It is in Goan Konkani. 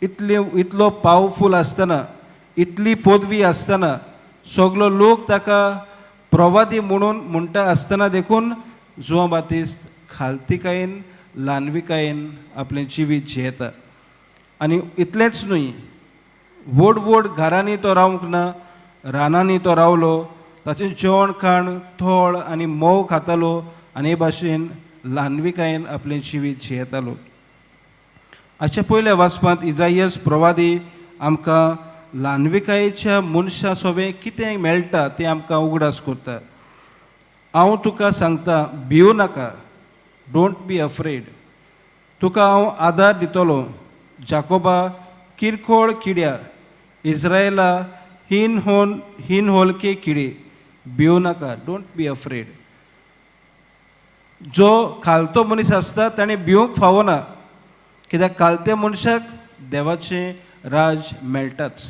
इतले इतलो पावरफूल आसतना, इतली पदवी आसतना, सगलो लोक ताका प्रवादी म्हणून म्हणटा आसतना देखून जुवां बातिस्त खालतिकायेन, ल्हानविकायेन आपलें जिवीत जियेता. आनी इतलेंच न्हय, व्हड व्हड घरांनी तो रावंक ना, रानांनी तो रावलो. ताचें जेवण खाण थोळ आनी म्होंव खातालो आनी हे भाशेन ल्हानविकायेन आपलें जिवीत जियेतालो. हाच्या पयल्या वाचपांत इजायस प्रवादी आमकां ल्हानविकायेच्या मनशा सोबें कितें मेळटा तें आमकां उगडास करता. हांव तुका सांगता, भिवू नाका. Don't be afraid. तुका हांव आदार दितलो. जाकोबा किरकोळ किड्या, इस्रायला हिन होन हिन होलके किडे, भिवू नाका. Don't be afraid. जो खालतो मनीस आसता ताणें भिवंक फावना, कित्याक खालत्या मनशाक देवाचें राज मेळटाच.